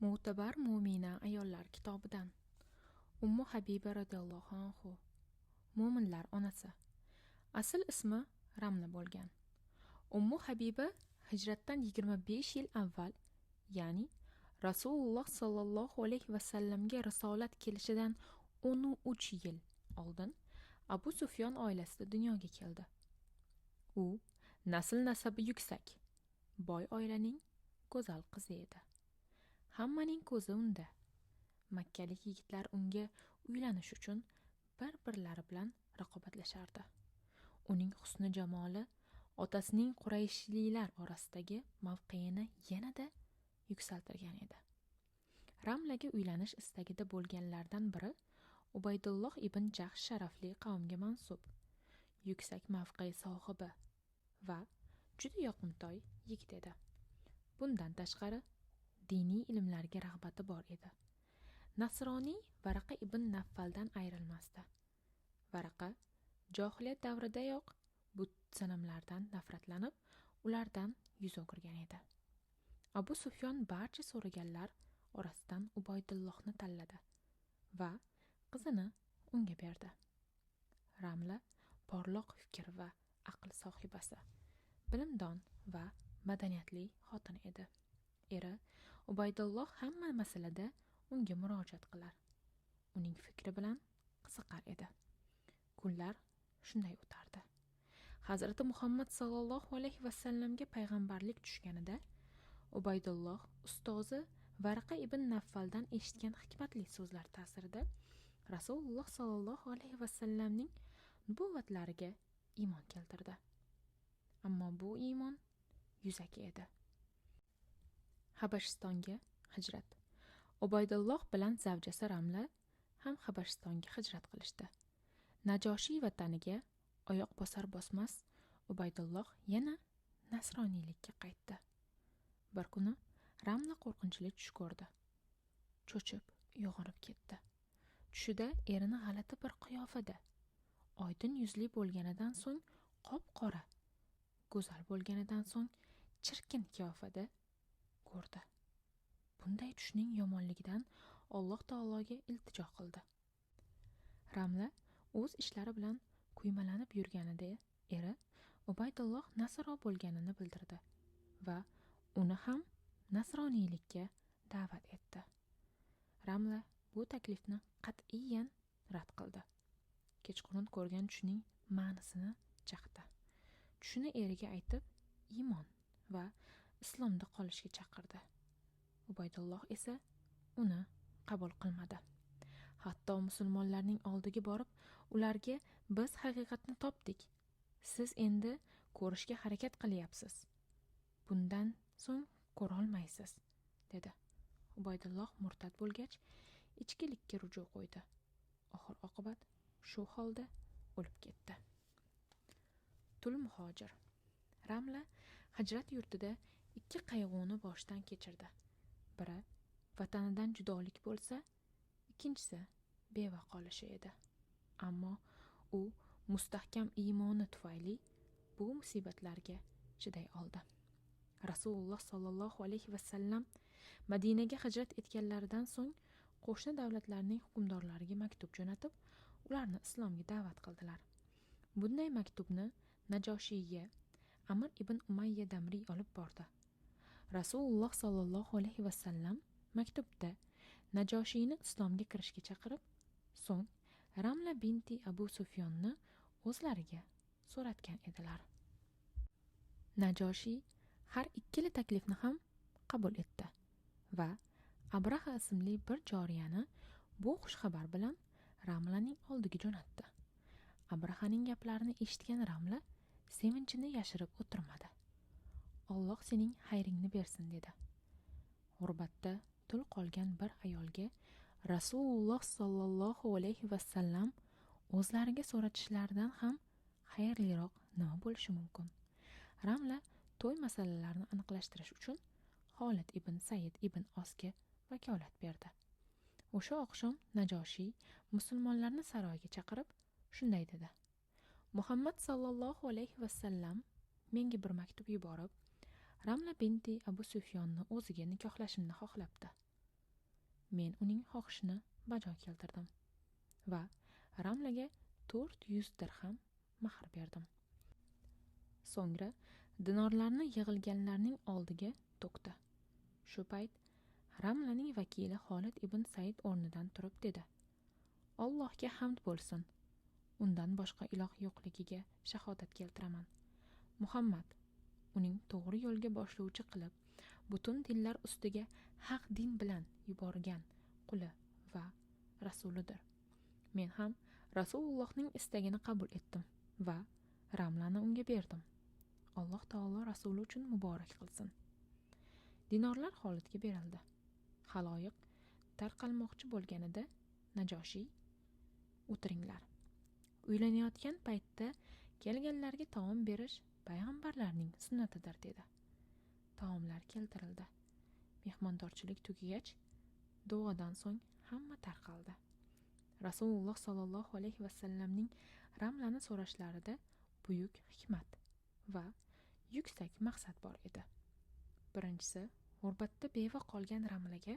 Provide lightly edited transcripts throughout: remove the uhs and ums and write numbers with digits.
Mo'tabar mo'mina ayollar kitobidan. Ummu Habiba radhiyallohu anhu, mo'minlar onasi. Asl ismi Ramla bo'lgan. Ummu Habiba hijratdan 25 yil avval, ya'ni Rasululloh sollallohu alayhi vasallamga risolat kelishidan 13 yil oldin Abu Sufyon oilasida dunyoga keldi. U nasl nasabi yuksak, boy oilaning go'zal qizi edi. Hammaning ko'zi unda. Makkalik yigitlar unga uylanish uchun bir-birlari bilan raqobatlashardi. Uning husni jamoli otasining Qurayshlilar orasidagi mavqeini yanada yuksaltirgan edi. Ramlaga uylanish istagida bo'lganlardan biri Ubaydulloh ibn Jahsh sharafli qavmga mansub, yuksak mavqe sohibi va juda yoqimtoy yigit edi. Bundan tashqari diniy ilmlarga rag'bati bor edi. Nasroniy Varaqa ibn Navfaldan ayrilmasdi. Varaqa johiliyat davridayoq but sanamlardan nafratlanib, ulardan yuz o'girgan edi. Abu Sufyon barcha so'raganlar orasidan Ubaydullohni tanladi va qizini unga berdi. Ramla porloq fikr va aql sohibasi, bilimdon va madaniyatli xotin edi. Eri Ubaydulloh hamma masalada unga murojaat qilar, uning fikri bilan qiziqar edi. Kunlar shunday o'tardi. Hazrati Muhammad sollallohu alayhi vasallamga payg'ambarlik tushganida Ubaydulloh ustozi Varaqa ibn Navfaldan eshitgan hikmatli so'zlar ta'sirida Rasululloh sollallohu alayhi vasallamning nubuvvatlariga iymon keltirdi. Ammo bu iymon yuzaki edi. Habashistonga hijrat. Ubaydulloh bilan zavjasi Ramla ham Habashistonga hijrat qilishdi. Najoshiy vataniga oyoq bosar bosmas Ubaydulloh yana nasroniylikka qaytdi. Bir kuni Ramla qo'rqinchli tush ko'rdi. Cho'chib, uyg'onib ketdi. Tushida erini g'alati bir qiyofada, oydin yuzli bo'lganidan so'ng qop-qora, go'zal bo'lganidan so'ng chirkin qiyofada ko'rdi. Bunday tushning yomonligidan Alloh taologa iltijo qildi. Ramla o'z ishlari bilan kuymalanib yurganida eri Ubaydulloh nasro bo'lganini bildirdi va uni ham nasroniylikka da'vat etdi. Ramla bu taklifni qat'iyan rad qildi. Kechqurun ko'rgan tushining ma'nisini chaqdi. Tushini eriga aytib, iymon va islomda qolishga chaqirdi. Ubaydulloh esa uni qabul qilmadi. Hatto musulmonlarning oldiga borib, ularga biz haqiqatni topdik. Siz endi ko'rishga harakat qilyapsiz. Bundan so'ng ko'rolmaysiz, dedi. Ubaydulloh murtad bo'lgach, ichkilikka ruju qo'ydi. Oxir oqibat shu holda o'lib ketdi. Tul muhojir. Ramla hijrat yurtida ikki qayg'uni boshdan kechirdi. Biri vatanidan judolik bo'lsa, ikkinchisi beva qolishi edi. Ammo u mustahkam iymoni tufayli bu musibatlarga chiday oldi. Rasululloh sollallohu alayhi vasallam Madinaga hijrat etganlaridan so'ng qo'shni davlatlarning hukmdorlariga maktub jo'natib, ularni islomga da'vat qildilar. Bunday maktubni Najoshiyga Amr ibn Umayya Damriy olib bordi. Rasululloh sollallohu alayhi vasallam maktubda Najoshiyni islomga kirishga chaqirib, so'ng Ramla binti Abu Sufyonni o'zlariga so'ratgan edilar. Najoshiy har ikkala taklifni ham qabul etdi va Abraha ismli bir joriyani bu xushxabar bilan Ramlaning oldiga jo'natdi. Abrahaning gaplarini eshitgan Ramla sevinchini yashirib o'tirmadi. Alloh sening xayringni bersin, dedi. G'urbatda tul qolgan bir ayolga Rasululloh sollallohu alayhi vasallam o'zlariga so'ratishlaridan ham xayrliroq nima bo'lishi mumkin? Ramla to'y masalalarini aniqlashtirish uchun Xolid ibn Said ibn Osga vakolat berdi. O'sha oqshom Najoshiy musulmonlarni saroyga chaqirib, shunday dedi: Muhammad sollallohu alayhi vasallam menga bir maktub yuborib, Ramla binti Abu Sufyonni o'ziga nikohlashimni xohlabdi. Men uning xohishini bajo keltirdim va Ramlaga 400 dirham mahr berdim. So'ngra dinorlarni yig'ilganlarning oldiga to'kdi. Shu payt Ramlaning vakili Xolid ibn Said o'rnidan turib dedi: Allohga hamd bo'lsin. Undan boshqa iloh yo'qligiga shahodat keltiraman. Muhammad uning to'g'ri yo'lga boshlovchi qilib, butun dinlar ustiga haq din bilan yuborgan quli va rasulidir. Men ham Rasulullohning istagini qabul etdim va Ramlani unga berdim. Alloh taolo rasuli uchun muborak qilsin. Dinorlar Xolidga berildi. Xaloyiq tarqalmoqchi bo'lganida Najoshiy: "O'tiringlar. Uylanayotgan paytda kelganlarga taom berish payg'ambarlarning sunnatidir" dedi. Taomlar keltirildi. Mehmondorchilik tugagach, duodan so'ng hamma tarqaldi. Rasululloh sollallohu alayhi vasallamning Ramlani so'rashlarida buyuk hikmat va yuksak maqsad bor edi. Birinchisi, g'urbatda beva qolgan Ramlaga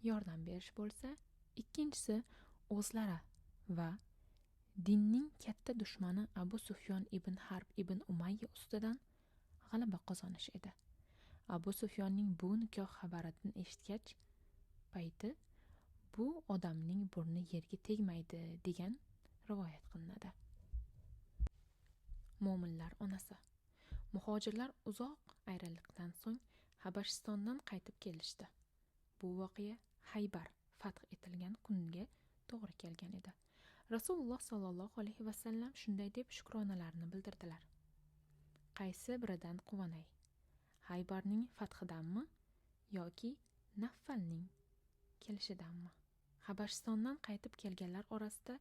yordam berish bo'lsa, ikkinchisi o'zlari va dinning katta dushmani Abu Sufyon ibn Harb ibn Umayya ustidan g'alaba qozonish edi. Abu Sufyonning bu nikoh xabarini eshitgach payti bu odamning burni yerga tegmaydi degan rivoyat qilinadi. Mo'minlar onasi. Muhojirlar uzoq ayriliqdan so'ng Habashistondan qaytib kelishdi. Bu voqea Haybar fath etilgan kunga to'g'ri kelgan edi. Rasululloh sollallohu alayhi vasallam shunday deb shukronalarini bildirdilar: Qaysi biridan quvonay? Haybarning fathidanmi yoki Naffalning kelishidanmi? Habashistondan qaytib kelganlar orasida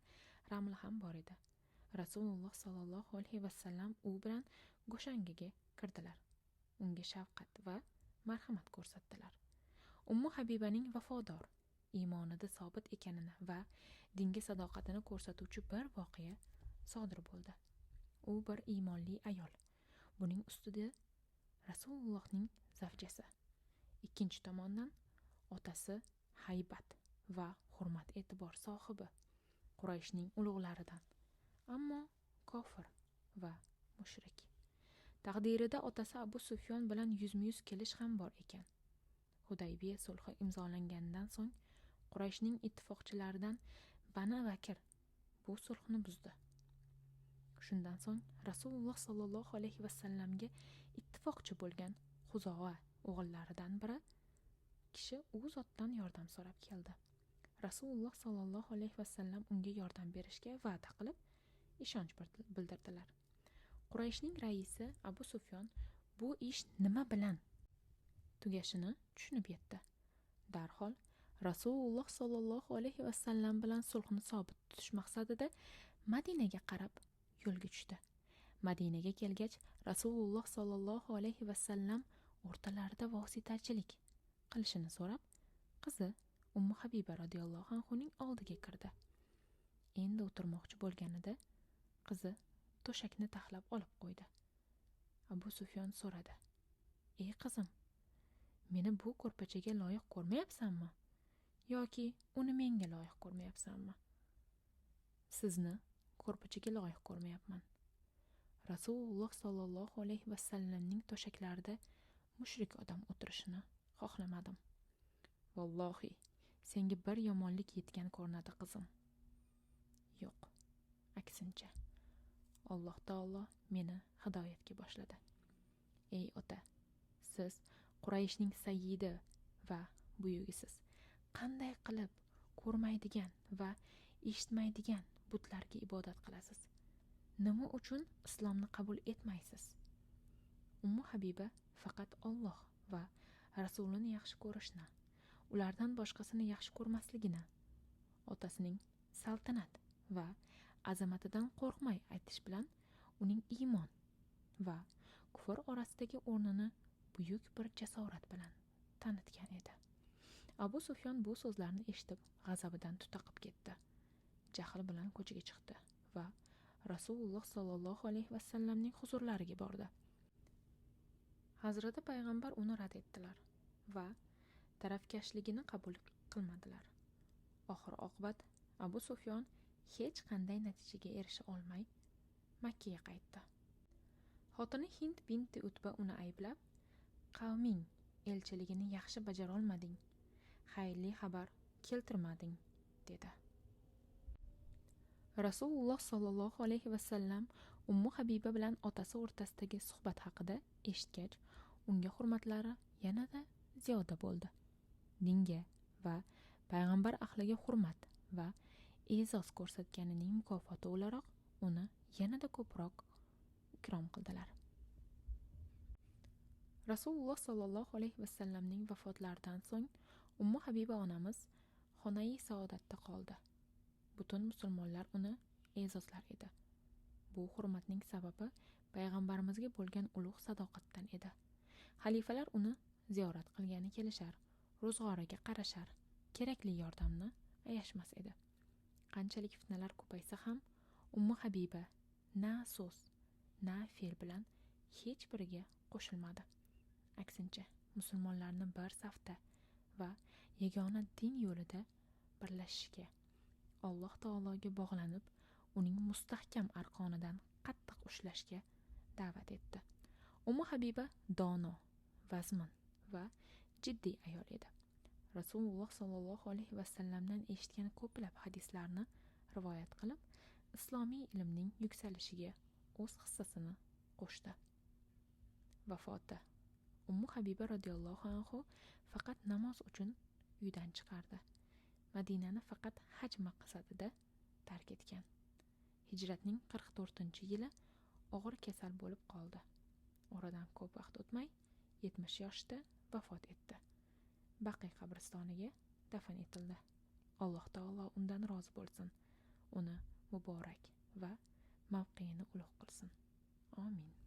Ramla ham bor edi. Rasululloh sollallohu alayhi vasallam u bilan go'shangiga kirdilar. Unga shafqat va marhamat ko'rsatdilar. Ummu Habibaning vafodor, iymonida sobit ekanini va dinga sadoqatini ko'rsatuvchi bir voqea sodir bo'ldi. U bir iymonli ayol. Buning ustida Rasulullohning zavjasi. Ikkinchi tomondan otasi haybat va hurmat e'tibor sohibi, Qurayshning ulug'laridan, ammo kofir va mushrik. Taqdirida otasi Abu Sufyon bilan yuzma-yuz kelish ham bor ekan. Hudaybiya sulhi imzolangandan so'ng Qurayshning ittifoqchilaridan Bani Vakir bu sulhni buzdi. Shundan so'ng Rasululloh sollallohu alayhi vasallamga ittifoqchi bo'lgan Xuzoa o'g'illaridan biri kishi u zotdan yordam so'rab keldi. Rasululloh sollallohu alayhi vasallam unga yordam berishga va'da qilib, ishonch bildirdilar. Qurayshning raisi Abu Sufyon bu ish nima bilan tugashini tushunib yetdi. Darhol Rasululloh sollallohu alayhi vasallam bilan sulhni sobit tutish maqsadida Madinaga qarab yo'lga tushdi. Madinaga kelgach, Rasululloh sollallohu alayhi vasallam o'rtalarida vositachilik qilishini so'rab, qizi Ummu Habiba radhiyallohu anhuning oldiga kirdi. Endi o'tirmoqchi bo'lganida qizi to'shakni taxlab olib qo'ydi. Abu Sufyon so'radi: "Ey qizim, meni bu ko'rpachaga loyiq ko'rmayapsanmi yoki uni menga loyiq ko'rmayapsanmi?" "Sizni ko'rpachaga loyiq ko'rmayapman. Rasululloh sollallohu alayhi vasallamning to'shaklarida mushrik odam o'tirishini xohlamadim. Vallohi, senga bir yomonlik yetgan ko'rinadi, qizim." "Yo'q, aksincha, Alloh taolo meni hidoyatga boshladi. Ey ota, siz Qurayshning sayyidi va buyugisiz. Qanday qilib ko'rmaydigan va eshitmaydigan butlarga ibodat qilasiz? Nima uchun islomni qabul etmaysiz?" Ummu Habiba faqat Alloh va Rasulini yaxshi ko'rishni, ulardan boshqasini yaxshi ko'rmasligini, otasining saltanat va azamatidan qo'rqmay aytish bilan uning iymon va kufr orasidagi o'rnini buyuk bir jasorat bilan tanitgan edi. Abu Sufyon bu so'zlarni eshitib, g'azabidan tutaqib ketdi. Jahl bilan ko'chaga chiqdi va Rasululloh sollallohu alayhi vasallamning huzurlariga bordi. Hazrati payg'ambar uni rad etdilar va tarafkashligini qabul qilmadilar. Oxir oqibat Abu Sufyon hech qanday natijaga erisha olmay Makkaga qaytdi. Xotini Hind binti Utba uni ayblab, "Qavming elchiligini yaxshi bajara olmading, xayrli xabar keltirmading", dedi. Rasululloh sollallohu alayhi va sallam Ummu Habiba bilan otasi o'rtasidagi suhbat haqida eshitgach, unga hurmatlari yanada ziyoda bo'ldi. Dinga va payg'ambar ahliga hurmat va e'zoz ko'rsatganining mukofoti o'laroq uni yanada ko'proq ikrom qildilar. Rasululloh sollallohu alayhi vasallamning vafotlaridan so'ng Ummu Habiba onamiz xonai saodatda qoldi. Butun musulmonlar uni e'zozlar edi. Bu hurmatning sababi payg'ambarimizga bo'lgan ulug' sadoqatdan edi. Xalifalar uni ziyorat qilgani kelishar, ro'zg'origa qarashar, kerakli yordamni ayashmas edi. Qanchalik fitnalar ko'paysa ham Ummu Habiba na so'z, na fe'l bilan hech biriga qo'shilmadi. Aksincha, musulmonlarni bir safda va yagona din yo'lida birlashishga, Alloh taologa bog'lanib, uning mustahkam arqonidan qattiq ushlashga da'vat etdi. Ummu Habiba dono, vazmin va jiddiy ayol edi. Rasululloh sollallohu alayhi vasallamdan eshitgan ko'plab hadislarni rivoyat qilib, islomiy ilmning yuksalishiga o'z hissasini qo'shdi. Vafoti. Ummu Habiba radhiyallohu anhu faqat namoz uchun uydan chiqardi. Madinani faqat haj maqsadida tark etgan. Hijratning 44-yili og'ir kasal bo'lib qoldi. Oradan ko'p vaqt o'tmay 70 yoshda vafot etdi. Baqiy qabristoniga dafn etildi. Alloh taolo undan rozi bo'lsin. Uni muborak va mavqeini ulug' qilsin. Amin.